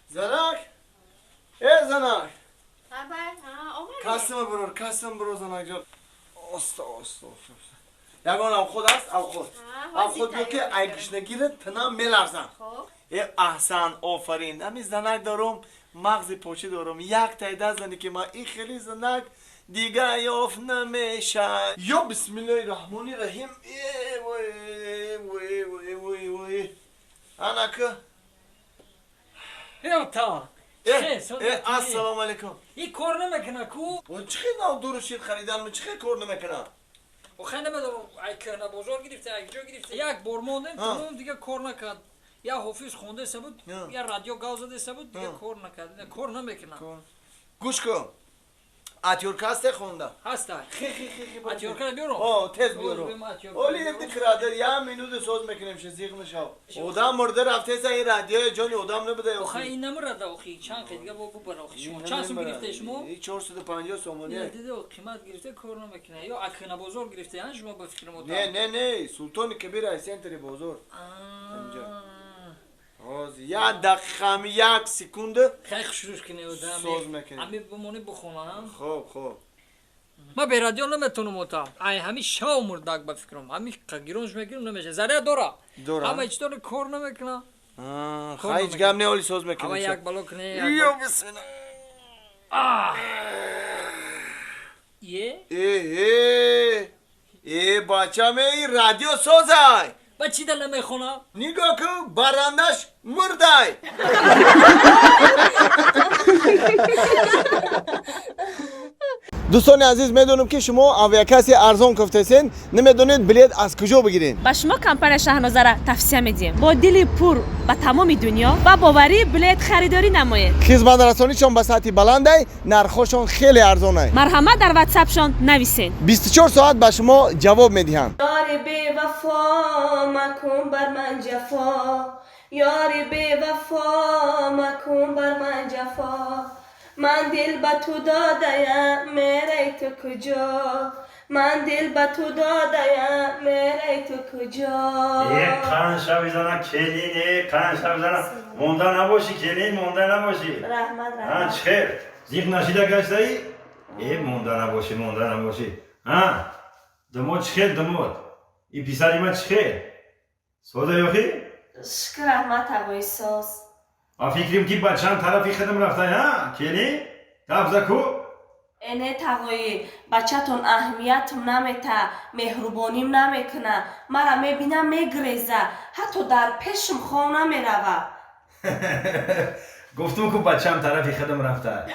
Занак, э занак. Хабар, омадед? Касма бирор, касм бирор, занакҷон. Оста, оста, оста. Ягон авход аст, авход? Авход биё, ки ай гушнагира тинам меларзам. Хоб. Э, аҳсан, офарин. Ҳамин занак дорум, мағзи почӣ дорум. Як тайда зане, ки ман ин хели занак дига ёфт намеша. Ё бисмиллоҳи раҳмони раҳим. Э, вой, вой, вой, вой, вой, анака. Та. Э, э, ассалому алайкум. И кор намекуна ку. Чӣ хел нав дуру шид харидан, чӣ хел кор намекуна? Охай, намедонам, ай кӯҳна бозор гирифта, ай ҷо гирифта. Як бор мондем, тамом, дига кор накард. Я ҳофиз хондеса буд, я радио гав задеса буд, дига кор накард, кор намекуна. Гӯш кун, атёрка ҳасте хонда? Ҳаста. Хи, хи, хи, хи. Атёркара биёрам? О, тез биёрам. Оли дикрадер я минута соз мекунем, ше зиқ нашав. Одам мурда рафтеса, ин радиои ҷони одам набуда. Охай, ин намурада, охи, чанд қи дига бо бубара, охи. Шумо чанд сум гирифте шумо? 450 сомони. Диде, қимат гирифте, кор намекуна. Ё акна бозор гирифте, а шумо, ба фикрам? Не, не, не, Султони Кабир, ай центри бозор. Ҳозир як дақиқа, ҳами як секунда. Хай, хушрӯш кунӣ. Соз мекунем. Ами бимонӣ, бихонам. Хоб. Ман бе радио наметонам, ота. Ай ҳами шав мурдак, ба фикрам, ҳами гиронш мегирам, намеша. Заря дора, ҳама чи дора, кор намекуна. Хай, ҳеҷ гап не, оли соз мекунем. Ама як бало кунӣ. Ё бисмилла. Е. Э, э, бачам, эй, радио созай. Ба чӣ да намехона? Нигоҳ кун, барандаш мурдай. Дӯстони азиз, медонам, ки шумо авиакасси арзон кофтесен, намедонед билет аз куҷо бигиред. Ба шумо компания Шаҳнозара тавсия медиҳем. Бо дили пур ба тамоми дунё ба боварӣ билет харидорӣ намоед. Хизматрасонишон ба сатҳи баландай, нархҳошон хеле арзонай. Марҳамат, дар ватсапшон нависед. 24 соат ба шумо ҷавоб медиҳанд. Ёри бевафо, макун бар ман ҷафо. Ёри бевафо, макун бар ман ҷафо. Ман дил ба ту додаям, мерай ту куҷо? Ман дил ба ту додаям, мерай ту куҷо? Э, қанд шави, зана, келин, э, қанд шави, зана, монда набошӣ, келин, монда набошӣ. Раҳмат, раҳмат. Чӣ хел, зиқ нашида гаштаӣ? Э, монда набошӣ, монда набошӣ. А домод чӣ хел, домод, и писари ман чӣ хел, сода ёхӣ? Шукр, раҳмат, ағои, соз. А фикрим, ки бачам тарафи хидм рафтай, а келин, гап ку. Э, не, тағоӣ, бачатон аҳамиятм намета, меҳрубоним намекуна. Мара мебина, мегреза, ҳатто дар пешим хов намерава. Гуфтум ку, бачам тарафи хидм рафта.